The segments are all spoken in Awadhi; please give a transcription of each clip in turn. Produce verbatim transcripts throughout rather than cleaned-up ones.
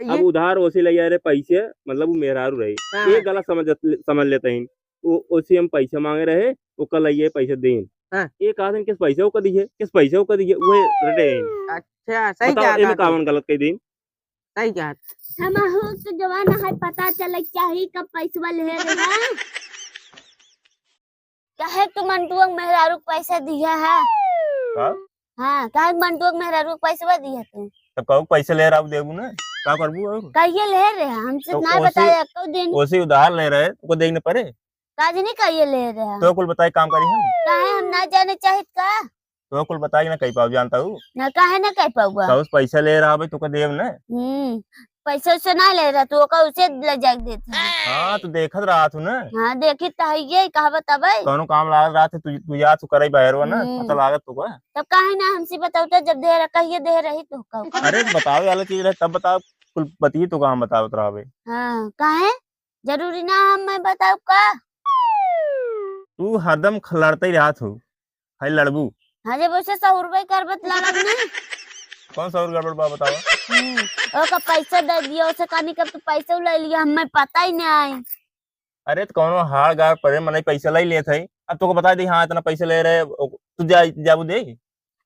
अब उधार ओसे लइ आए रहे पैसे, मतलब उ मेहरारू रहे। हाँ। ये गलत समझ, समझ लेते हैं। ओ, ओसे हम पैसे माँगे रहे, ओका लइ आए पैसे देन। हाँ। ये कहत हैं किस पैसे ओका दिए, किस पैसे ओका दिए, उहे रटे हैं। अच्छा, सही बताओ, कहा एमे था। कावन गलत कह देन? सही कहा। हमहू के जवान है, पता चले चाही कब पैसवा ले रहे हैं। काहे तू मंटुआ के मेहरारू के पैसा दिया है? का? हाँ, काहे मंटुआ के मेहरारू के पैसवा दिया तू? तब कहू पैसे ले रहा देबू ना, का करबू और? कहिए ले रहे हैं, हमसे तो ना ओसे, बताया एको दिन। ओसे उधार ले रहे, तुमको देख न पड़े। काज नहीं कहिए ले रहे हैं। तो कुल बताए काम करी हम। काहे हम ना जाने चाहित का? तो कुल बताई ना कह पाऊ जानता हूँ। ना काहे ना कह पाऊबा? तो उस पैसा ले रहा भाई, तुमको देब ना। हम्म, पैसा उसे ना ले रहा, तू ओका उसे ले जाके देत है। हाँ, तू देखत रहा तू ना। हाँ, देखी त है ये, कहा बताबे? कौनो काम लागत रहा थे, तू, तू जा, तू करे बहरवा ना, हम्म। पता लागत तू का? तब काहे ना हमसे बताऊ तो, जब दे रहा, कहिए दे रही तो का? अरे, बताओ वाला चीज रहे, तब बताओ, कुल बतिए तो काम बतावत रहा भाई। हाँ, काहे? जरूरी ना हम मैं बताऊ का? तू हरदम ख-, लड़ते ही रहत हो, है लड़बू। हाँ, जब उसे सौ रुपए करबत लड़ब ना। कौन सौ गड़बड़ बा बतावा? हम्म, ओका पैसा दे दिया, उसे कहनी कब तू पैसा ले लिया, हमें पता ही नहीं। अरे तो कौनो हाड़ गाड़ परे मनई पैसा ले लेत है, अब तोको बता दी, हाँ, इतना पैसा ले रहे, ओ, तू जा, जाबू दे।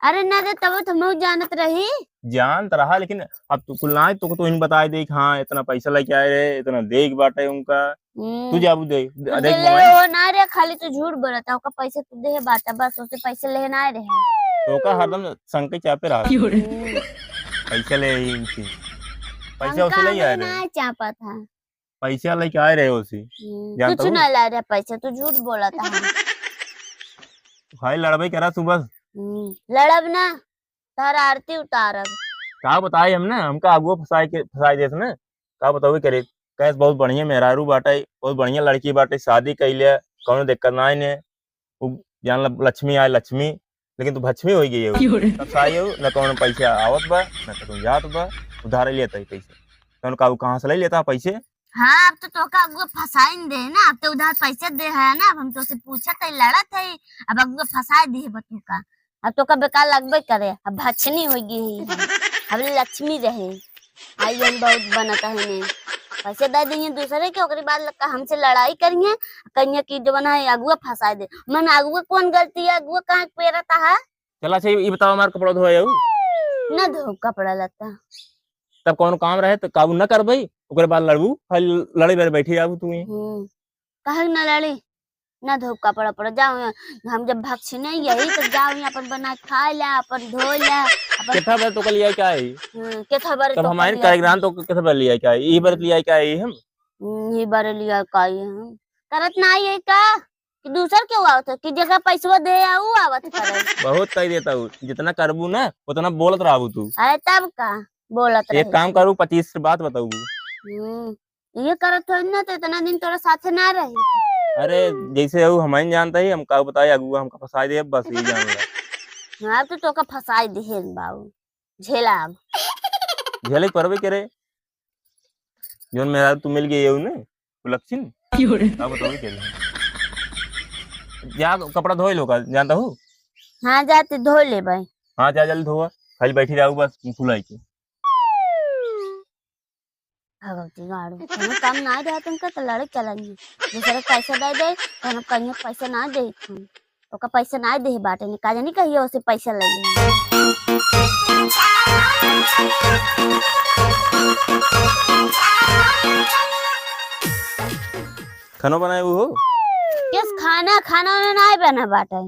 अरे ना दे, तब तो हम जानत रही। जानत रहा, लेकिन अब तू कुल ना, तोको तो इन बताए दे कि हाँ, इतना पैसा लेके आए रहे, इतना देख बाटे उनका, हम्म। तू जाबू दे, दे, देख ले भाई। वो ना रे, खाली तू झूठ बोलत है, ओका पैसे तू देहे बाटा, बस ओसे पैसे लेहे ना रहे। तो ओका हरदम संके चापे रहा। क्यों रे? हम्म। पैसे ले ही उनसे। पैसे हमका उसे ले ही आए हमें रहे। ना चापा था। पैसा लेके आए रहे ओसे। हम्म, जानता कुछ हूँ। ना ला रहे पैसे, तू झूठ बोलत है। भाई लड़बे करा तू बस। हम्म, लड़ब ना, तार आरती उतारब। का बताई हम ना, हमका अगुआ फंसाए के, फंसाए देत ना। का बतावे करे, कहेस बहुत बढ़िया मेहरारू बाटे, बहुत बढ़िया लड़की बाटे, शादी कइले, कौनो दिक्कत ना इन्हें। उ जान ल-, लक्ष्मी आए लक्ष्मी, लेकिन तू भक्ष्मी होइ गई हो। क्यों रे? तब से आई हो, न कौनो पैसा आवत बा, न कौनो जात बा, उधार लेता ही पैसा। कौन का, उ कहाँ से ले लेता पैसे? हाँ, अब तो तोका अगुआ फंसाइन दे ना, अब तो उधार पैसे दे है ना, अब हम तोसे पूछत है, लड़त है, अब अगुआ फंसाए दिहे बा तोका। अब तोका बेकार लगबे करे, अब भछनी होइ गई है, अब लक्ष्मी रहे। आई हम बहुत बनत है ने। पैसे दे दिए दूसरे के, ओकरे बाद लगा हमसे लड़ाई करिए, कहिए कि जो बना है अगुआ फंसाए दे। मन अगुआ कौन गलती है, अगुआ कहाँ के पेरत है? चला अच्छा, ये बताओ, हमार कपड़ा धोए आऊ? ना धो कपड़ा लत्ता। तब कौनो काम रहे तो काबू न करबई, ओकरे बाद लड़बू, खाली लड़े बेर बैठी रहबू तू ही। हम्म, काहे न लड़ी? ना धोब कपड़ा पड़ा, जाओ यहाँ, हम जब भक्सिने यही तो जाओ यहाँ अपन बना के खा ले, अपन धो ले, अपन केथा बार तोका लिया क्या है? हम्म, केथा बार तब तोका हमारे लिया। कार्यक्रम तो केथा बार लिया क्या है? यही बार लिया क्या है हम? हम्म, यही बार लिया का है हम? करत ना आई है का? कि दूसर केहू आवत है, कि जेकरा पैसवा दे आ, ऊ आवत करे। बहुत कह देता हूँ, जितना करबू ना, उतना बोलत रहबू तू। अरे तब का बोलत एक रहे? काम करू, पच्चीस से बात बताऊ। हम्म, ये करत हो ना तो इतना दिन तोरा साथे ना रही। अरे जैसे हो हम ही जानता ही, हम का बताए अगुआ हमका फंसाए दे, बस यही जान ले। हाँ, तो तोका फंसाए दिहे बाबू, झेला अब। झेले परबे करे, जौन मेरा तू मिल गई है उन्हें, तू लक्षिन। क्यों रे? का बताओ के लिए? जा कपड़ा धोए लो का, जानता हूँ? हाँ, जाते धो ले भाई। हाँ, जा जल्दी धोआ, खाली बैठी रहू बस फुलाई के। भगवती गाड़ू, कोनो काम ना रहा तुमका तो लड़े चलेंगे। दूसरे पैसे दे दे, तो हम कहीं पैसे ना दे तुम। ओका पैसा ना दे बाटे, ने का जानी कहिए ओसे पैसा ले ले। खाना बनाए हो? यस, खाना, खाना वाना ना बना बाटे।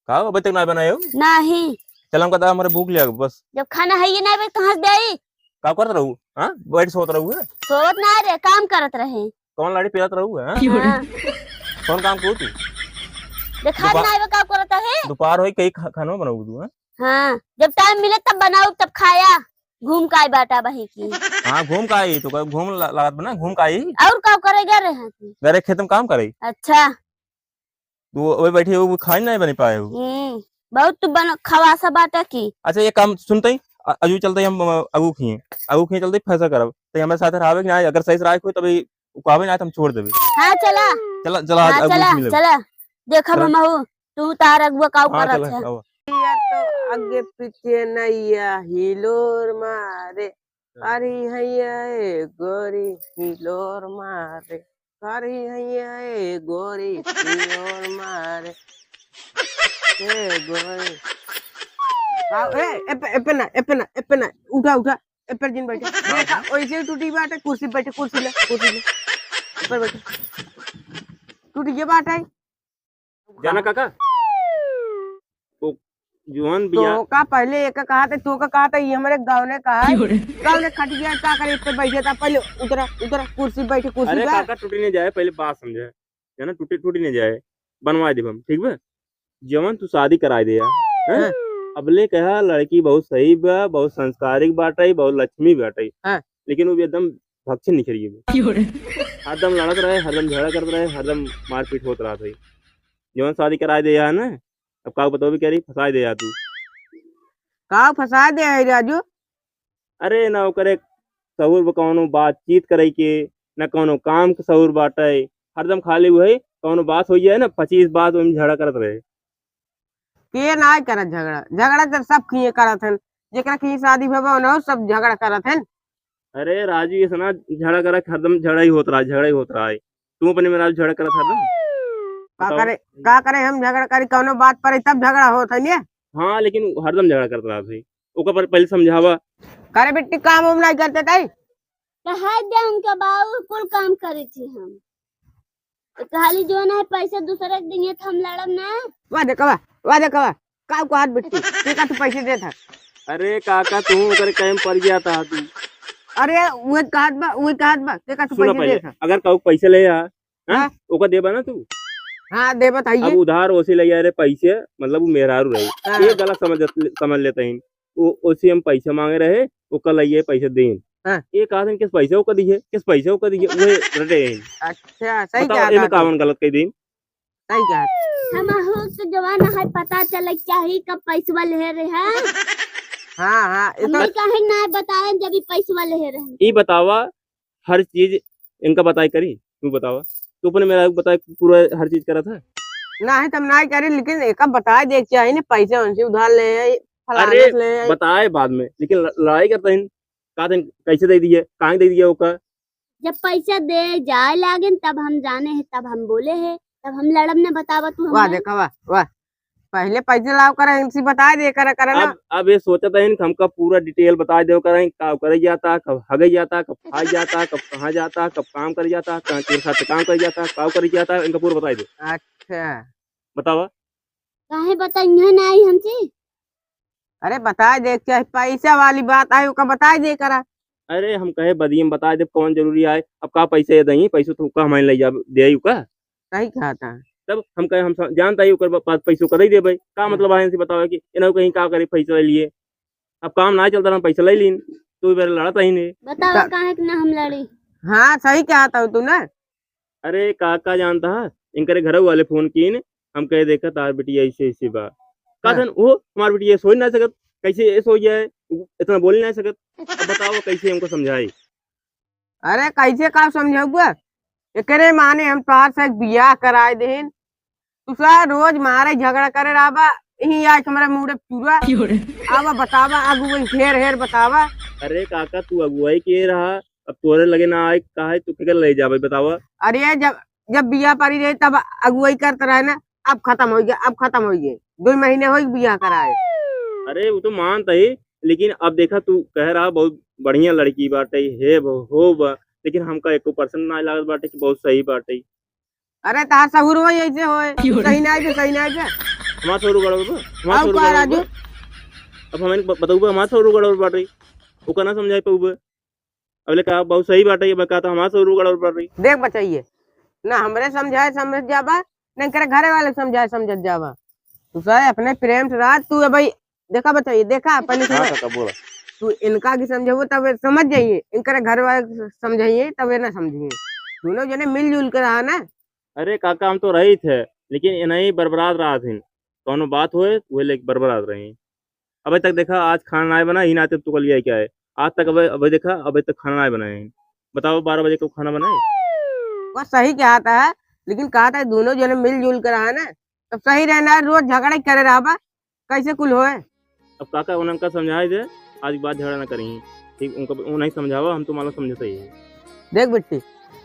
का अबे तक ना बनाए हो? नहीं। चल हमका दा, हमारे भूख लिया बस। जब खाना है ये ना बे, कहाँ से दे आई? का करत रहू? हाँ, बैठ सोत रहू है? सोत ना रे, काम करत रहे। कौन लाड़ी पिरात रहू है? हाँ। कौन काम करू तू? देखा दुपा-, ना आवे का करत है? दोपहर होई, कई खा-, खाना बनाऊ तू, हाँ? हाँ, जब टाइम मिले तब बनाऊ, तब खाया। घूम का आई बाटा बही की। हाँ, घूम का आई, तो का घूम ला-, लागत बना, घूम का आई। और का करे गए रहे हैं तू? गरे खेत में काम करे। अच्छा। तू वही बैठी हो, वो खाई नहीं बनी पाए हो। हम्म, बहुत तू बन-, खवासा बाटा की। अच्छा, ये काम सुनते ही, अ-, अजू चलते ही हम, अ, अगू खिए, अगू खिए चलते ही फैसला करब। तो हमारे साथ रहावे कि ना, अगर सही से राय कोई तभी कहबे ना तो हम छोड़ देबे। हाँ, चला। चला, चला, हाँ, आज चला, मिलब। चला। देखब चला। हम आहू, तू तार अगुआ काऊ हाँ, करत चला, है। आवा। या तो आगे पीछे नैया हिलोर मारे, करी हैया ए गोरी हिलोर मारे, करी हैया ए गोरी हिलोर मारे, ए गोरी। आओ, ए, ए पे, ए पे ना, ए पे ना, ए पे ना, उठा, उठा, ए पर जिन बैठे। देखा, ओइसे टूटी बाटे, कुर्सी बैठे, कुर्सी ले, कुर्सी ले। ए पर बैठे। टूटी ये बाटे। जाना काका, वो जौन बिया तो का पहले एक कहा थे, तो का कहा थे, ये हमरे गाँव ने कहा है। क्यों रे? गाँव ने खट गया, का करे, इस पे बैठ जाता, पहले उतरा, उतरा, कुर्सी बैठे, कुर्सी अरे पे। काका, टूटी नहीं जाए, पहले बात समझे, जाना, टूटी, टूटी नहीं जाए, बनवा देब हम, ठीक बा? जवन तू शादी कराए दे यार, हैं? हाँ। अबले कहा लड़की बहुत सही बा, बहुत संस्कारिक बाटे, बहुत लक्ष्मी बाटे, हाँ। लेकिन वो भी एकदम भक्षी निकरी बा। क्यों रे? हरदम लड़त रहे, हरदम झगड़ा करत रहे, हरदम मारपीट होत रहत है। जवन शादी कराए दे यार ना, अब का बताओ भी करी, फंसाए दे यार तू। का फंसाए दे है राजू? अरे ना ओकरे सहूर बा कौनो बातचीत करे के, ना कौनो काम के सहूर बाटे। हरदम खाली वही कौनो बात हो जाए ना, पच्चीस बात ओहिमे झगड़ा करत रहे। के ना करत झगड़ा? झगड़ा तो सब किए करत हन, जेकरा की शादी भवा ना हो, सब झगड़ा करत हन। अरे राजू, ऐसा ना झगड़ा करा, हरदम झगड़ा ही होत रहा है, झगड़ा ही होत रहा है। तू अपने मेहरारू झगड़ा करत हरदम। का बताओ। करे, का करे हम झगड़ा करी, कौनो बात पर तब झगड़ा होत है ने? हाँ, लेकिन हरदम झगड़ा करत रहा है। ओकर पर पहले समझावा। करे बिट्टी, काम हम नहीं करते तई। कहा दे उनके बाबू कुल काम करे थी हम। तो खाली जो ना है पैसा दूसरे के दिए तो हम लड़ब ना। वाह देखवा, वाह देखवा, का को हाथ बिट्टी, के का तू पैसे देत है? अरे काका, तू ओकरे कहे में पड़ गया था तू। अरे वो कहत बा, वो कहत बा, के का तू सुना पैसे पहले, देत है? अगर कहू पैसे ले आ, हाँ? हाँ? ओका देबा ना तू? हाँ, देबत है अब ये। उधार ओसे ले आ रे पैसे, मतलब वो मेहरारू रहे। हाँ। ये गलत समझ, समझ लेते हैं। ओ-, ओसे हम पैसे मांगे रहे, ओका लइए पैसे देन। हाँ। ये कहा था किस पैसे ओका दिए, किस पैसे ओका दिए, उहे रटे हैं। अच्छा, सही बताओ, कहा एमे था तू। कावन गलत कह देन? सही कहा। हमहू के जवान है, पता चले चाही कब पैसवा ले रहे हैं। हाँ, हाँ, ये तो हमनी काहे ना बताए जब ई पैसवा ले रहे हैं। ई बतावा, हर चीज इनका बताए करी, तू बतावा, तू अपने मेहरारू के बताए पूरा हर चीज करत है? नहीं, तब नहीं करी, लेकिन एका बताए दे के चाही ना, पैसे उनसे उधार ले आई, फलाने अरे, से ले आई। बताए बाद में, लेकिन ल-, लड़ाई करता है, का दिन कैसे दे दिए, काहे दे दिए ओका? जब पैसा दे जाए लागेन, तब हम जाने हैं, तब हम बोले हैं, तब हम लड़ब ना, बतावा तू वाह, हमरे। देखा, वाह, वाह। पहले पैसे लाव करा, इनसे बताए दे करा, करा ना। अब, अब ये सोचत है कि हमका पूरा detail बताए दे करा, का करे जाता, कब हगे जाता, कब खाए जाता, कब कहाँ जाता, कब काम करे जाता, कहाँ तेरे साथ काम करे जाता, का करे जाता, इनका पूरा बताए दे। अच्छा। बतावा। काहे बताइए ना आई हमसे? अरे बताए दे, चाहे पैसा वाली बात आई, ओका बताए दे करा। अरे हम कहे बदिये में बताए दे, कौन जरूरी आए, अब का पैसे दही, पैसो तो का हम ले जा दे आई का? सही कहा था। तब हम कहे, हम स-, जानता ही ओकर पास पैसो का दे देबे, का हाँ। मतलब आए से बतावे कि इन्हों कहीं का करे पैसा ले लिए, अब काम ना चलता रहा, पैसा ले लीन, तो बेर लड़त ही नहीं। बताओ का- काहे कि ना हम लड़ी? हाँ, सही कहा था तू ना। अरे का, का जानता है, इनकरे घर वाले फोन कीन, हम कहे देखा तार बिटिया ऐसे ऐसे बा। का हाँ। धन वो हमार बिटिया सोच ना सकत, कैसे ये सोच जाए, इतना बोल ना सकत। अब बताओ कैसे हमको समझाई? अरे कैसे का समझाऊबा? एकरे माने हम तोहार से बियाह कराए देहिन। तू सा रोज मारे झगड़ा करे रहबा, यही आज हमरा मुड़े चूरा। क्यों रे? आवा बतावा, अगुवाई हेर हेर बतावा। अरे काका, तू अगुवाई के रहा, अब तोरे लगे ना आए, काहे तू केकर ले जाबे बतावा? अरे जब, जब बियाह परी रहे तब अगुवाई करत रहे ना, अब खत्म हो गया, अब खत्म हो गया, दो महीने हो बियाह कराए। अरे वो तो मानता ही, लेकिन अब देखा तू कह रहा बहुत बढ़िया लड़की बाटे, हे ब-, हो बा, लेकिन हमका एको percent ना लागत बाटे कि बहुत सही बाटे। अरे तार सहूर वही ऐसे होए, क्यों रे? सही ना आए, सही ना आए। हमार सहूर गड़बड़ बा, हमार आऊ सहूर का गड़बड़ राजू? बा। अब हमें ब-, बताऊबा, हमार सहूर गड़बड़ बाटे, ओका ना समझाई पाऊबा। अब ले कहा बहुत सही बाटे, ये मैं कहा था हमार सहूर गड़बड़ बाटे। देख बचाइए, ना हमरे समझाए समझ जाबा, ना करे घरे वाले समझाए समझ जाबा। तू सारे अपने प्रेम से रहा, तू ए भाई देखा बचाइए, देखा पहले हाँ सुनो। काका, बोला। तू इनका की समझाबो तब समझ जाइए, इनकरे घर वाले समझाइए तब ये ना समझिए। दोनों जने मिलजुल के रहा ना। अरे काका, हम तो रही थे, लेकिन ये नहीं बरबरात रहा थे, कौनो बात होए वही लेके बरबरात रही। अबे तक देखा आज खाना ना बना, ही ना तो तुकल लिया क्या है, आज तक अबे, अबे देखा अबे तक खाना ना बनाए हैं। बताओ बारह बजे को खाना बनाए? वो सही कहता है, लेकिन कहता है दोनों जने मिलजुल के रहा ना, तब सही रहना है, रोज झगड़ा ही करे रहा बा। कैसे कुल होए? अब काका उन्हन का समझाए दे, आज के बाद झगड़ा ना करी। ठीक, उनका, उन्हें समझावा, हम तो मालूम समझते ही है। देख बिट्टी,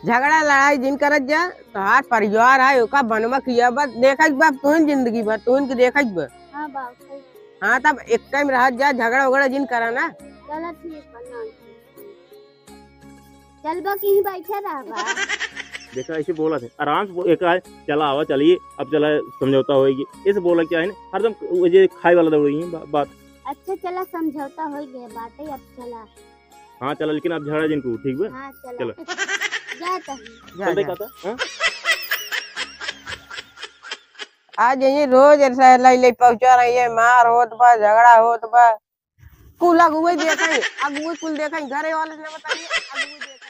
झगड़ा लड़ाई जिन करत जा, तोहार परिवार है, ओका बनवा किया बा, देखत बा, तोहिन जिंदगी भर, तोहिन के देखत बा। हाँ बाबू, सही। हाँ, तब एक टाइम रहत जा, झगड़ा उगड़ा जिन करा ना। चला ठीक बा, ना। चलबा कि ही बैठे रहबा? देखा, ऐसे बोला थे, आराम से बो-, एक आए, चला आवा, चलिए, अब चला समझौता होएगी। ऐसे बोला क्या है ना, हरदम वो जे खाए वाला दौड़ी है बा-, बात। अच्छा, चला समझौता हो गया बाटे, अब चला। हाँ, चला, लेकिन अब झगड़ा जिन को, ठीक बा? हाँ, चला। चला। जा तनी। जा, चल, जा। देखा था, हाँ? आ जाइए, रोज ऐसा लई लई पहुंचा रही है, मार होत बा, झगड़ा होत बा। कुल अगुए देखाई, अगुए कुल देखाई, घरे वाले ने बताइए, अगुए देखाई।